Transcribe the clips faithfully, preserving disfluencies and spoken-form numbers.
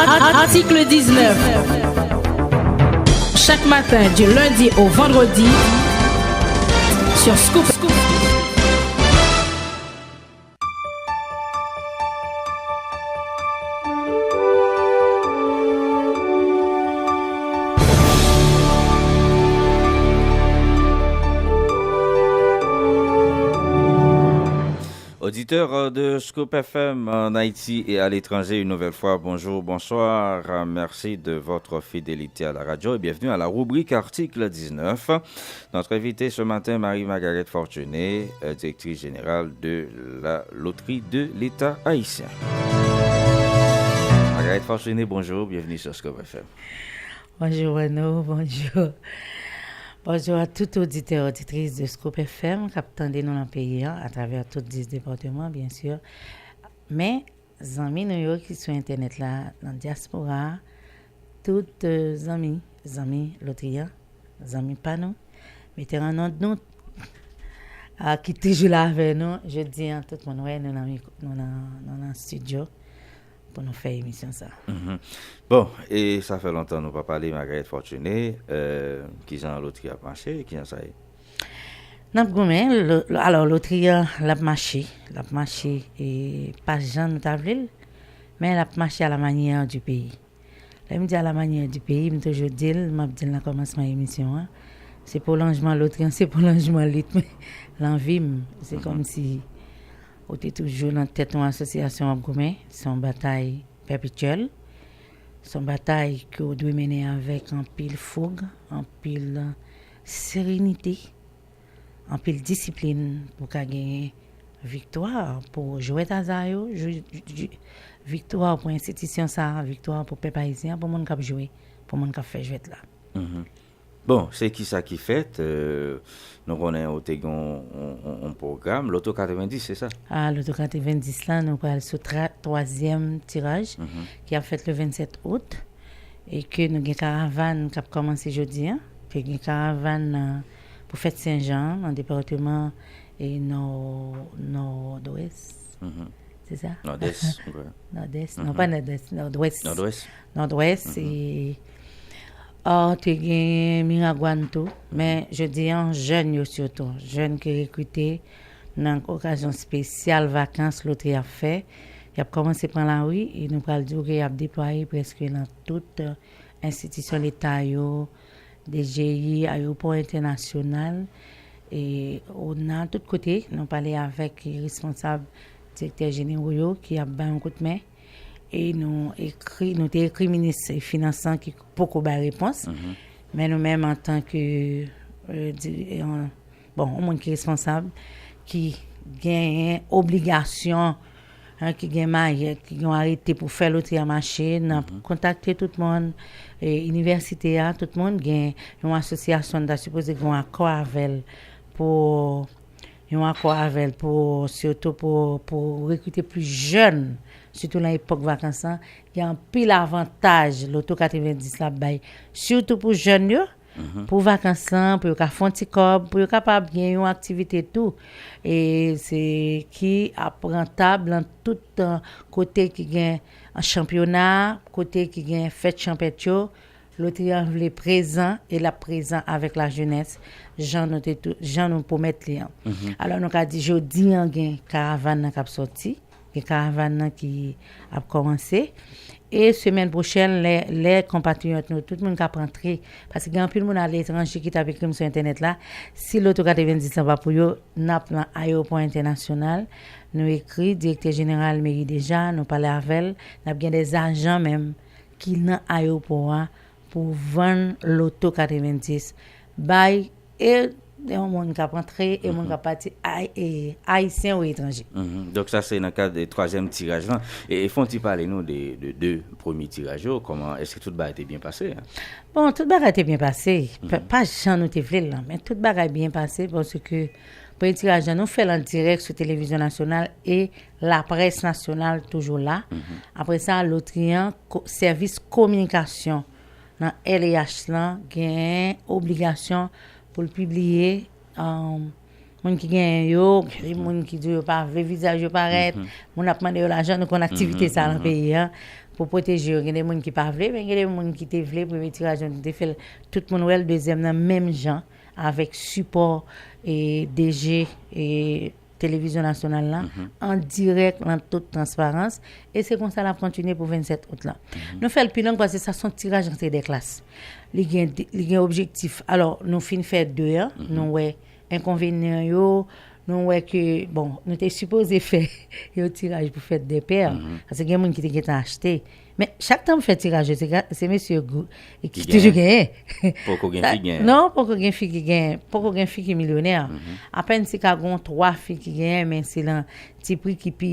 Article dix-neuf. Chaque matin, du lundi au vendredi, sur Scoop. Auditeurs de Scoop F M en Haïti et à l'étranger, une nouvelle fois, bonjour, bonsoir. Merci de votre fidélité à la radio et bienvenue à la rubrique Article dix-neuf. Notre invitée ce matin, Marie-Margareth Fortuné, euh, directrice générale de la Loterie de l'État haïtien. Margareth Fortuné, bonjour, bienvenue sur Scoop F M. Bonjou Renaud, bonjou. Bonjou a tout oditè, oditris de Scoop F M k ap tande nou nan peyi an, atravè tout dis depatman, byen si. Men, zanmi nou yo ki sou entènèt la, nan dyaspora a, tout, euh, zanmi, zanmi lotri an, zanmi pa nou, mete an nòt nou, a, ki toujou la avè nou, jodi an, tout moun wè nou nan, nou nan, nou nan estidyo pou nou fè emisyon sa. Mhm. Bon, e sa fè lontan nou pa pale, Margareth Fortuné, euh, kijan lotri ap mache, kijan sa ye? N ap goumen, lo-, lo-, alò, lotri an, l ap mache, l ap mache, e pa jan nou ta vle l, men l ap mache à la manière du pays. Lè m di à la manière du pays, m toujou di l, m ap di l nan kòmansman emisyon an, se pwolonjman lotri an, se pwolonjman lit mwen, nan vi m. Se kòmsi ou te toujou nan tèt yon asosyasyon w ap goumen, se yon batay pèpetyèl, se yon batay ke w dwe mennen avèk anpil foug, anpil serenite, anpil disiplin pou w ka genyen viktwa pou jwèt aza yo, ju-, ju-, viktwa pou enstitisyon sa a, viktwa pou pèp ayisyen an, pou moun k ap jwe, pou moun k ap fè jwèt la. Mhm. Bon, se kisa ki fèt, euh, nou konnen ou te gen yon, yon, yon, yon pwogram, Loto katrevendis, se sa? A, Loto katrevendis la, nou pral sou tra-, twazyèm tiraj, mhm, ki ap fèt le vennsèt out, e ke nou gen karavàn k ap kòmanse jodi an, ke gen karavàn nan, pou fèt Sen Jan, nan depatman, e, Nò-, Nòdwès. Mhm. Se sa? Nòdès, ok. Nòdès, non, mhm, pa Nòdès, Nòdwès. Nòdwès. Nòdwès, mhm, e, a, te gen Miragwàn tou, mhm, men jodi an, jèn yo sitou, jèn ki rekrite nan okazyon espesyal vakans lotri ap fè, y ap kòmanse pran lari, e nou pral di w ke y ap deplwaye prèske nan tout, euh, enstitisyon leta yo, D G I, ayewopò entènasyonal, e ona, tout kote, nou pale avèk responsab, direktè jenero yo ki ap bay yon kout men. E nou ekri, nou te ekri minis finans lan ki poko bay repons. Mhm. Men nou menm antanke, euh, di-, euh, bon, yon moun ki responsab, ki genyen obligasyon, hein, ki gen mayèt, ki gen arete pou fè lotri a mache, n ap, mhm, kontakte tout moun, e, inivèsite a, tout moun gen yon asosyasyon, n ta sipoze gen yon akò avè l pou, yon akò avè l pou, sitou pou, pou rekrite plis jèn, sitou nan epòk vakans lan, gen anpil avantaj Loto katrevendis la ap bay, sitou pou jèn yo, mhm, pou vakans lan, pou yo ka fè yon ti kòb, pou yo kapab gen yon aktivite tou. E se ki ap rantab nan tout, euh, kote ki gen chanpyona, kote ki gen fèt chanpèt yo. Lotri an vle prezan e l ap prezan avèk lajenès, jan nou te tou-, jan nou pwomèt li an. Mhm. Alò, nou ka di jodi an gen karavàn nan k ap sòti. Gen karavàn nan ki ap kòmanse. E semèn pwochèn, lè, lè konpatriyòt nou, tout moun k ap antre, paske gen anpil moun aletranje ki t ap ekri m sou entènèt la, si Loto katrevendis lan pa pou yo, n ap nan ayewopò entènasyonal, nou ekri direktè jeneral meri deja, nou pale avè l, n ap gen de ajan menm ki nan ayewopò a pou vann Loto katrevendis bay e yon moun k ap antre, e moun k ap pati, ay-, e ayisyen ou etranje. Mhm. Donk, sa se nan kad de twazyèm tiraj lan. E, e fè yon ti pale nou de, de, de premye tiraj yo, kòman, èske tout bagay te byen pase, en? Bon, tout bagay te byen pase. Mhm. Pa, pa jan nou te vle l lan, men tout bagay byen pase paske premye tiraj lan, nou fè l an dirèk sou televizyon nasyonal e laprès nasyonal toujou la. Mhm. Apre sa, lotri an, ko-, sèvis kominikasyon nan L E H lan gen obligasyon pou l pibliye, um, moun ki genyen yo, gen moun ki di yo pa vle vizaj yo parèt, mhm, moun ap mande yo lajan, nou konn aktivite, mhm, sa nan, mhm, peyi an. pou pwoteje yo. Gen de moun ki pa vle, men gen de moun ki te vle. Premye tiraj nou te fè l, tout moun wè l. Dezyèm nan, menm jan, avèk sipò e D G e televizyon nasyonal la, an dirèk, nan tout transparans. E se konsa l ap kontinye pou vennsèt out la. Nou fè l pi long paske sa se yon tiraj antre de klas. Li gen, li gen objektif. Alò, nou fin fè de an, nou wè enkonvenyan yo, nou wè ke, bon, nou te sipoze fè yon tiraj pou fèt de pè, paske gen moun ki te gentan achte. Men chak tan m fè tiraj yo, se, se mesye ki toujou genyen. Poko gen fi genyen. Non, poko gen fi ki genyen. Poko gen fi ki milyonè. Apèn si ka gen twa fi ki genyen, men se nan ti pri ki pi,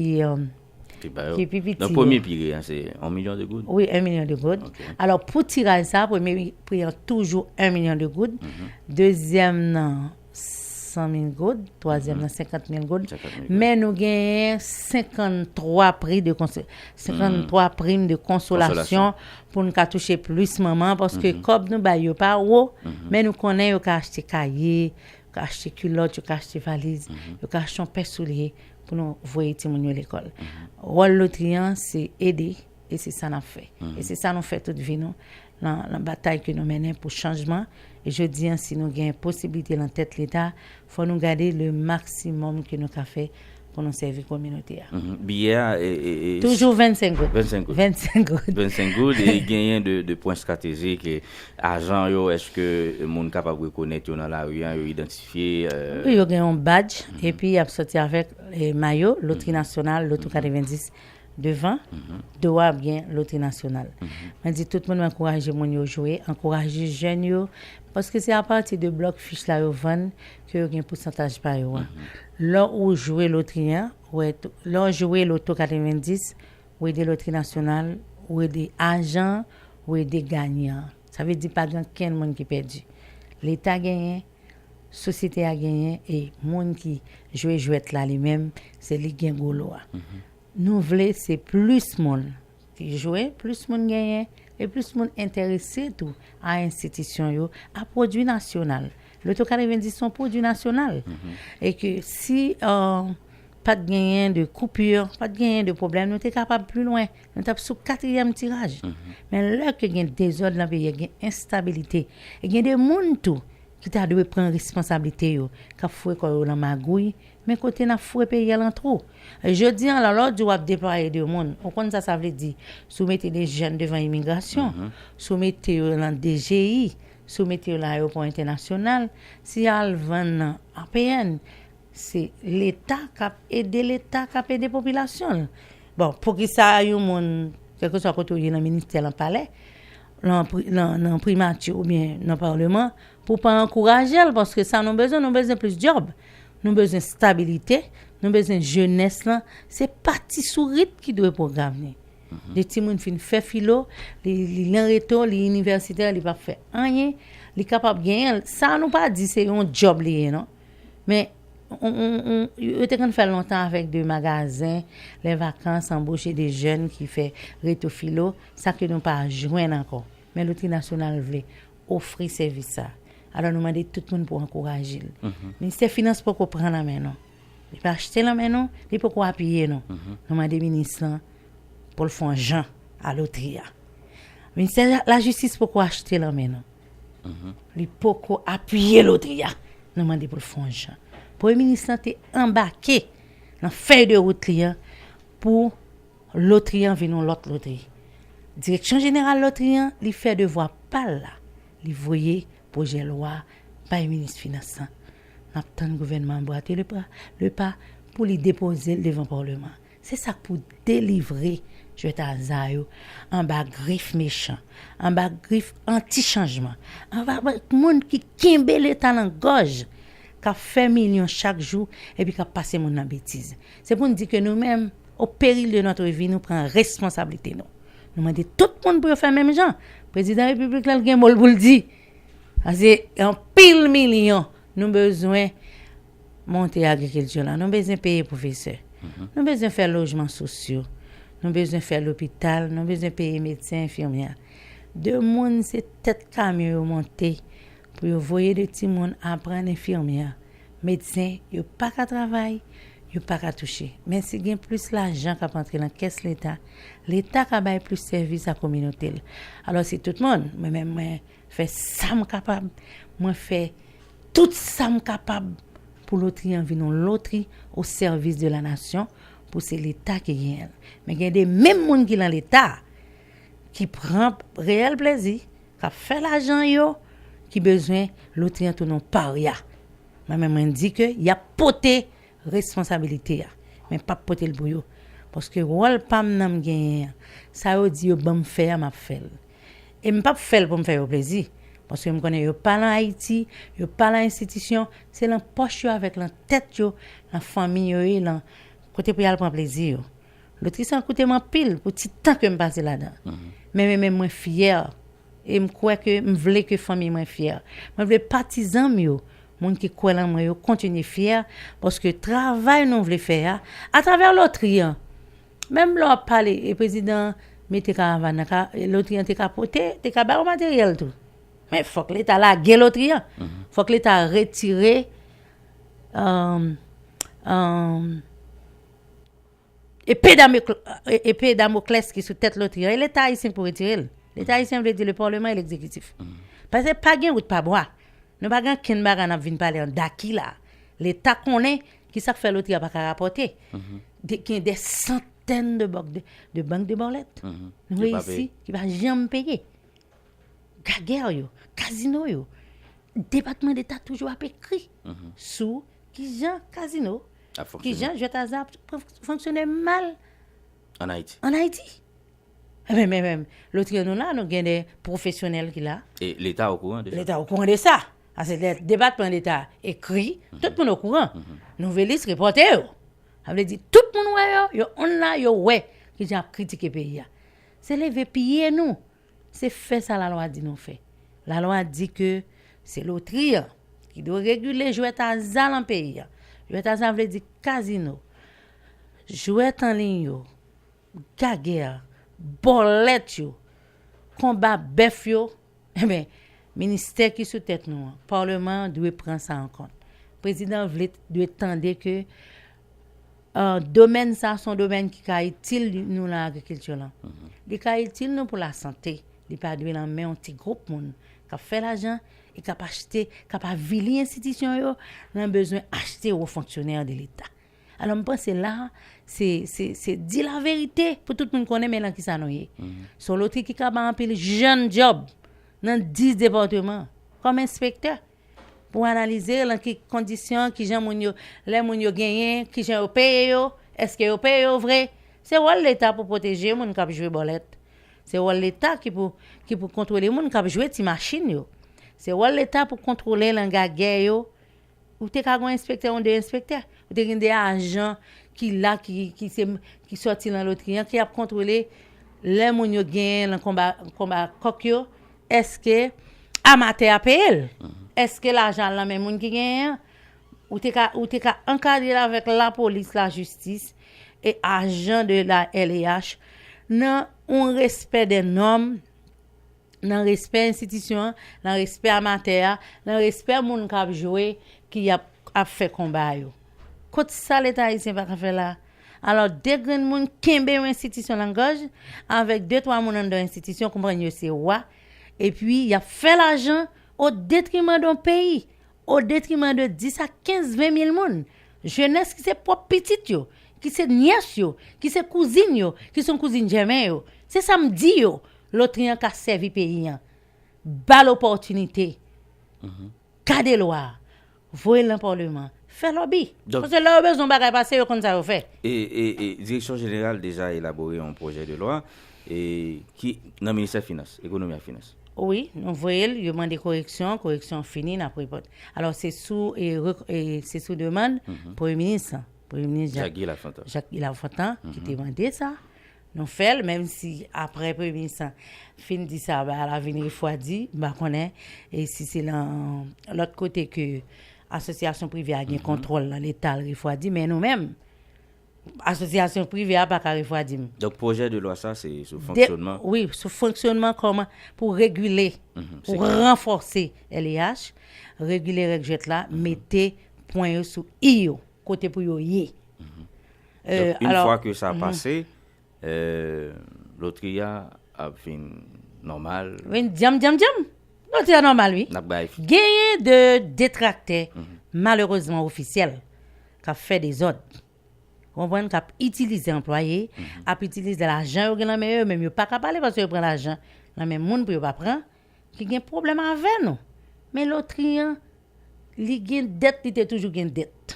ki pi piti. Donk, premye pri an, se yon milyon de goud? Wi, yon milyon de goud. Alò, pou tiraj sa, premye pri an toujou yon milyon de goud. Dezyèm nan, san mil goud, twazyèm nan, senkant mil goud. Men nou genyen senkanntwa pri de konso-, senkanntwa prim de konsolasyon pou n ka touche plis manman, paske kòb nou bay yo pa wo, men nou konnen yo ka achte kaye, yo ka achte kilòt, yo ka achte valiz, yo ka achte yon pè soulye pou nou voye timoun yo lekòl. Wòl lotri an, se ede, e se sa n ap fè. E se sa nou fè tout vi nou, nan, nan batay ke nou mennen pou chanjman. E jodi an, si nou gen posiblite nan tèt Leta, fò nou gade le maksimòm ke nou ka fè pou nou sèvi kominote a. Biyè a, e, e, e, toujou vennsenk goud. Vennsenk goud. Vennsenk goud. Vennsenk goud, e genyen de, de pwen estratejik, e ajan yo, èske moun kapab rekonèt yo nan lari an, yo idantifye? Wi, yo gen yon badj, epi y ap sòti avèk, e, mayo, Lotri Nasyonal, Loto katrevendis, devan, do a ap gen Lotri Nasyonal. Mwen di tout moun, mwen ankouraje moun yo jwe, ankouraje jèn yo, paske se apati de blòk fich la yo vann ke yo gen pousantaj pa yo a. Lè ou jwe lotri an, ou wè tou, lè ou jwe Loto katrevendis, ou ede Lotri Nasyonal, ou ede ajan, ou ede ganyan. Sa vle di pa gen kenn moun ki pèdi. Leta genyen, sosyete a genyen, e moun ki jwe jwèt la li menm, se li gen gwo lo a. Nou vle se plis moun ki jwe, plis moun genyen, e plis moun enterese tou a enstitisyon yo, a pwodui nasyonal. Loto katrevendis se yon pwodui nasyonal. E ke si, euh, pa t genyen de koupi, pa t genyen de pwoblèm, nou te kapab pi lwen. Nou t ap sou katriyèm tiraj. Men lè ke gen dezòd nan peyi a, gen enstabilite, e gen de moun tou ki ta dwe pran responsablite yo, k ap foure kò yo nan magouy, men kote n ap foure peyi a nan twou. E jodi an la, lè w di w ap deplwaye de moun, ou konn sa sa vle di. Si w mete de jèn devan imigrasyon, si w mete yo nan D G I, si w mete yo nan ayewopò entènasyonal, si y al vann nan A P N, se Leta k ap ede Leta, k ap ede popilasyon l. Bon, poukisa yon moun, kèlkeswa kote w ye nan ministè, nan palè, nan pri-, nan, nan primati oubyen nan palman, pou w pa ankouraje l, paske sa nou bezwen, nou bezwen plis djòb, nou bezwen stabilite, nou bezwen jenès lan, se pa ti sourit ki dwe pwogram li. De timoun fin fè filo, li, li nan reto, li inivèsitè, li p ap fè anyen, li kapab genyen l. Sa nou pa di se yon djòb li ye, non. Men, on, on, on, yo te konn fè l lontan avèk de magazen, les vacances, anboche de jèn ki fè reto filo, sa ke nou pa jwenn ankò. Men Lotri Nasyonal vle ofri sèvis sa. Alò, nou mande tout moun pou ankouraje l. Ministè Finans poko pran nan men nou. Li pa achte nan men nou, li poko apiye nou. Nou mande minis lan pou l fè yon jan a lotri a. Ministè la, Lajistis poko achte nan men nou. Li poko apiye lotri a. Nou mande pou l fè yon jan. Premye minis lan te anbake nan fèy de wout li an pou lotri an vin yon lòt lotri. Direksyon jeneral lotri an, li fè devwa pa l la. Li voye pwojè lwa bay minis finans lan. N ap tann gouvènman an bwate le pa, le pa pou li depoze l devan pawlèman. Se sa k pou delivre jwèt aza yo anba grif mechan, anba grif anti-chanjman, anba moun ki kenbe Leta nan gòj, k ap fè milyon chak jou epi k ap pase moun nan betiz. Se pou n di ke nou menm, au péril de notre vie, nou pran responsablite nou. Nou mande tout moun pou yo fè menm jan. Prezidan repiblik la, l gen mo l pou l di. Paske anpil milyon nou bezwen monte agrikilti la. Nou bezwen peye pwofesè. Nou bezwen fè lojman sosyo. Nou bezwen fè lopital. Nou bezwen peye medsen, enfimyè. De moun se tèt kamyon yo monte pou yo voye de timoun aprann enfimyè, medsen, yo pa ka travay, Yo pa ka touche. Men si gen plis lajan k ap antre nan kès Leta, Leta ka bay plis sèvis a kominote l. Alò, si tout moun, mwen menm, mwen fè sa m kapab, mwen fè tout sa m kapab pou lotri an vin yon lotri o sèvis de la nasyon, pou se Leta ki genyen l. Men gen de menm moun ki nan Leta, ki pran reyèl plezi, k ap fè lajan yo, ki bezwen lotri an tounen yon parya. Mwen menm, mwen di ke y ap pote responsabilite a, men p ap pote l pou yo. Paske wòl pa m nan m genyen an, sa yo di yo ban m fè a, m ap fè l. E m p ap fè l pou m fè yo plezi, paske m konnen yo pa lan Ayiti, yo pa lan enstitisyon, se lan pòch yo avèk lan tèt yo, lan fanmi yo ye, lan kote pou y al pran plezi yo. Lotri sa koute m anpil pou ti tan ke m pase ladan. Men, men, men mwen fyè. E m kwè ke m vle ke fanmi mwen fyè. Mwen vle patizan m yo, moun ki kwè lan mwen yo, kontinye fyè, paske travay nou vle fè a, atravè lotri an, menm lè w ap pale, e prezidan mete karavàn nan, ka, lotri an te ka pote, te ka ba yo materyèl tou. Men fòk Leta lage lotri an. Fòk Leta retire, um, um, epe Damokl-, e-, epe Damoklès ki sou tèt lotri an. E Leta ayisyen k pou retire l. Leta ayisyen vle di le Parlement e legzekitif. Paske pa gen wout pa bwa. Nou pa gen ankenn bagay n ap vin pale an daki la. Leta konnen ki sa k fè lotri a pa ka rapòte. De, gen de santèn de bank de, de bank de bòlèt. Nou wè isi, ki pa janm peye. Gagè yo, kazino yo. Depatman Deta toujou ap ekri sou kijan kazino, kijan jwèt aza ap fonksyone mal an Ayiti. Ebyen, men, men, lotri an nou la, nou gen de pwofesyonèl ki la. E Leta okouran de sa? Leta okouran de sa. Paske lè Depatman Deta ekri, tout moun okouran. Nouvelis repòte yo. Sa vle di, tout moun wè yo, yo on la, yo wè kijan ap kritike peyi a. Se leve piye nou. Se fè sa lalwa di nou fè. Lalwa di ke se lotri an ki dwe regile jwèt aza lan peyi a. Jwèt aza vle di kazino, jwèt an liy yo, gagè, bòlèt yo, konba bèf yo. Ebyen, ministè ki sou tèt nou an, Palman an dwe pran sa an kont. Prezidan vle, dwe tande ke uh, domèn sa se yon domèn ki ka itil nou nan agrikilti lan. Li ka itil nou pou lasante. Li pa dwe nan men yon ti gwoup moun k ap fè lajan e k ap achte, k ap avili enstitisyon yo, nan bezwen achte wo fonksyonè de Leta. Alò, m panse la, se, se, se di laverite pou tout moun konnen men lan kisa nou ye. Se yon lotri ki ka bay anpil jèn djòb nan dis depatman kòm enspektè. Pou analize lan ki kondisyon, kijan moun yo, lè moun yo genyen, kijan yo peye yo, èske yo peye yo vre. Se wòl Leta pou pwoteje moun k ap jwe bòlèt. Se wòl Leta ki pou, ki pou kontwole moun k ap jwe ti machin yo. Se wòl Leta pou kontwole lan gagè yo. Ou te ka gen yon enspektè, yon de enspektè. Ou te gen de ajan ki la, ki, ki se, ki sòti lan lotri an, ki ap kontwole lè moun yo genyen lan konba, konba kòk yo, èske amatè a peye l? Èske lajan al nan men moun ki genyen an? Ou te ka, ou te ka ankadre l avèk lapolis, lajistis e ajan de la L E H nan yon respè dè nòm, nan respè enstitisyon an, nan respè amatè a, nan respè moun k ap jwe, ki ap, ap fè konba yo. Kot sa Leta ayisyen pa ka fè la? Alò, de grenn moun kenbe yon enstitisyon lan gòj, avèk de twa moun anndan enstitisyon, konprann yo se wa, epi y ap fè lajan o detriman de yon peyi, o detriman de dis a kenz, ven mil moun. Jenès ki se pwòp pitit yo, ki se nyès yo, ki se kouzin yo, ki se yon kouzin jèmen yo. Se sa m di yo, lotri an ka sèvi peyi an. Ba l opòtinite. Gade lwa a. Voye l nan palman. Fè lòbi. Donk, paske lè yo bezwen yon bagay pase, yo konn sa yo fè. E, e, e Direksyon Jeneral deja elabore yon pwojè de lwa e ki nan Ministè Finans, Ekonomi ak Finans. Wi, nou voye l, yo mande koreksyon, koreksyon fini, n ap reponn. Alò, se sou, e, rek-, e, se sou demann Premye Minis lan. Premye Minis Jacques, Jacques Guy Lafontant. Jacques Guy Lafontant ki te mande sa. Nou fè l, menm si apre Premye Minis lan fin di sa, bagay la vin refwadi, m pa konnen, e si se lan lòt kote ke asosyasyon prive a gen kontwòl lan Leta l refwadi, men nou menm, asosyasyon prive a pa ka refwadi m. Donk, pwojè de lwa sa, se sou fonksyonman? Wi, sou fonksyonman kòman pou regile, pou ranfòse L E H, regile règ jwèt la, mete pwen yo sou i yo, kote pou yo ye. Donk, yon fwa ke sa pase, lotri a ap vin nòmal. Vin djanm, djanm, djanm. Lotri a nòmal, wi. N ap bay. Genyen de detraktè, malerezman ofisyèl, k ap fè dezòd. Ou konprann? K ap itilize anplwaye, ap itilize lajan yo gen nan men yo, menm yo pa ka pale paske yo pran lajan nan men moun pou yo pa pran, ki gen pwoblèm avè nou. Men lotri an, li gen dèt, li te toujou gen dèt.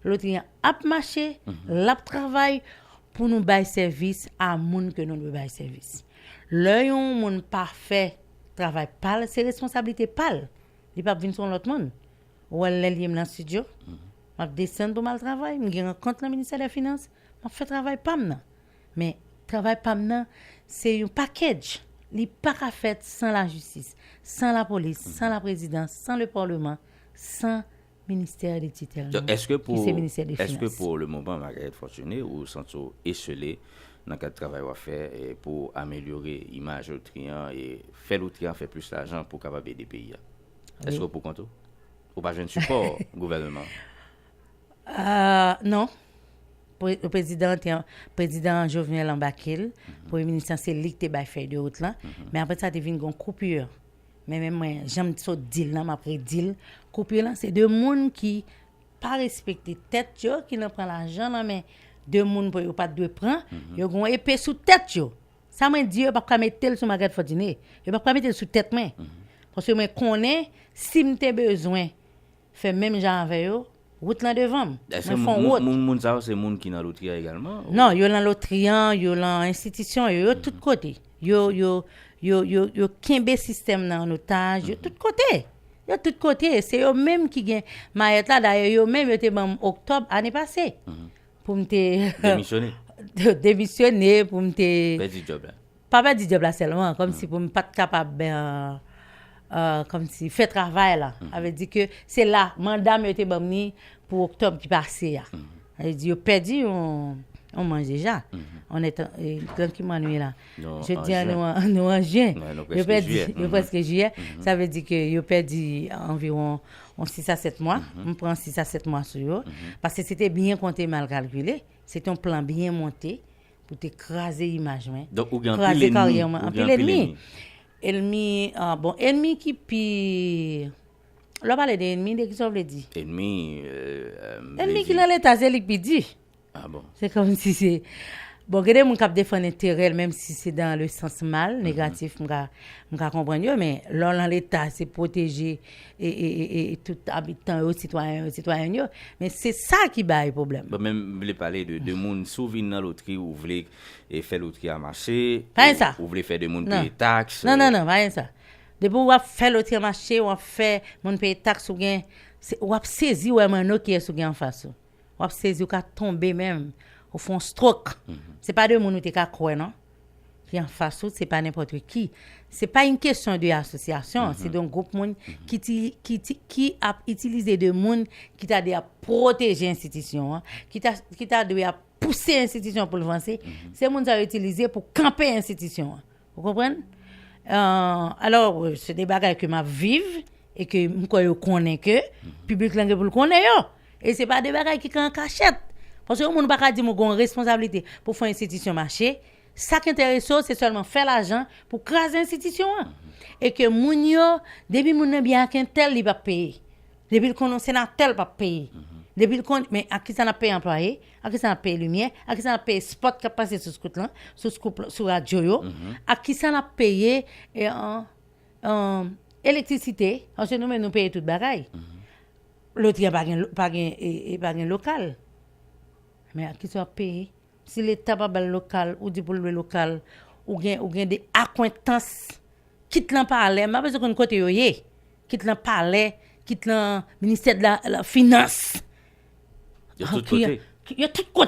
Lotri an ap mache, l ap travay pou nou bay sèvis a moun ke nou dwe bay sèvis. Lè yon moun pa fè travay pa l, se responsablite pa l. Li p ap vin sou yon lòt moun. Ou wè lè l ye m nan estidyo, m ap desann pou m al travay, m gen rankont nan ministè dè finans, m ap fè travay pa m nan. Men, travay pa m nan, se yon package. Li pa ka fèt san lajistis, san lapolis, san laprezidans, san lepaleman, san ministè de titèl nou, ki se ministè de finans. Èske pou le moman, Margaret Fortuné, ou santi w esele nan kad travay w ap fè, e, pou amelyore imaj lotri an e fè lotri an fè plis lajan pou kapab ede peyi a? Èske w pou kont ou? Ou pa jwenn sipò gouvènman? Ah, non. Pre- Prezidan te- Prezidan Jovenel anbake l. Premye minis lan, se li ki te bay fèy de wout lan. Men apre sa, te vin gon koupi. Men menm mwen, jan m sot di l lan, m ap redi l. Koupi lan, se de moun ki pa respekte tèt yo, ki nan pran lajan nan men de moun pou yo pa t dwe pran. Yo gon epe sou tèt yo. Sa mwen di, yo p ap ka mete l sou Margaret Fortuné. Yo p ap ka mete l sou tèt mwen. Paske mwen konnen, si m te bezwen fè menm jan avè yo, wout lan devan m. Èske mwen fè yon moun, wout. Moun, moun sa yo, se moun ki nan lotri a egalman, ou? Non, yo nan lotri an, yo nan enstitisyon yo, yo tout kote. Yo, yo, yo, yo, yo kenbe sistèm nan an otaj, yo tout kote. Yo tout kote. Se yo menm ki gen mayèt la. Dayè, yo menm, yo te ban m oktòb ane pase pou m te demisyone. Demisyone, pou m te pèdi djòb la. Pa pèdi djòb la sèlman, kòmsi pou m pa t kapab, euh, euh, kòmsi fè travay la. Sa vle di ke se la, manda m yo te ban m ni pou oktòb ki pase a. Sa vle di yo pèdi yon, yon manch deja. On est en- e, nan ki mwa nou ye la? Jodi a, nou an, nou an jen. Yo pèdi, yo prèske jiyè. Sa vle di ke yo pèdi anviwon yon sis a sèt mwa. M pran sis a sèt mwa sou yo. Paske se te byen konte, mal kalkile. Se te yon plan byen monte pou te kraze imaj mwen, kraze karyè mwen. Donk, ou gen anpil enmi, ou gen anpil enmi. Enmi, ah, bon, enmi ki pi, lè w pale de enmi, de ki sa w vle di? Enmi, euh, euh, enmi ki nan Leta, se li k pi di. Ah bon? Se kòmsi se, bon, gen de moun k ap defann enterè l, menm si se dans le sens mal, negatif, m ka, m ka konprann yo, men lè w nan Leta, se pwoteje e, e, e, e tout abitan yo, sitwayen yo, sitwayèn yo. Men se sa ki bay pwoblèm. Bon, men m vle pale de, de moun, si w vin nan lotri, ou vle, e, fè lotri a mache, ou, ou vle fè de moun peye taks. Non, non, non, pa gen sa. Depi w ap fè lotri a mache, w ap fè moun peye taks, ou gen, se, w ap sezi wè manno kiyès ou gen anfas ou. W ap sezi, ou ka tonbe menm, ou fè yon stroke. Se pa de moun ou te ka kwè, non. Ki anfas ou, se pa nenpòt ki. Se pa yon kesyon de asosyasyon, se de yon gwoup moun ki ti, ki ti, ki ap itilize de moun ki ta dwe ap pwoteje enstitisyon an, ki ta, ki ta dwe ap pouse enstitisyon pou l vanse. Se moun sa yo itilize pou kanpe enstitisyon an. Ou konprann? Euh, alò, se de bagay ke m ap viv e ke m kwè yo konnen ke piblik lan gen pou l konnen yo. E se pa de bagay ki ka an kachèt. Paske yon moun pa ka di m ou gen yon responsablite pou fè yon enstitisyon mache. Sa k enterese w, se sèlman fè lajan pou kraze enstitisyon an. E ke moun yo, depi moun nan byen ak entèl, li p ap peye. Depi l konn yon senatè, l p ap peye. Depi l konn, men ak kisa n ap peye anplwaye? Ak kisa n ap peye limyè? Ak kisa n ap peye spòt k ap pase sou skout lan, sou skout, sou radyo yo? Ak kisa n ap peye, e, an, an, elektrisite? Paske nou menm, nou peye tout bagay. Lotri a pa gen, pa gen, e, e, pa gen lokal. Men ak kisa w ap peye? Si Leta pa ba l lokal, ou di pou l lwe lokal, ou gen, ou gen de akwentans, kit lan palè, m pa bezwen konn kote yo ye, kit lan palè, kit lan ministè de la, la finans. Yo tout kote. Yo tout kote.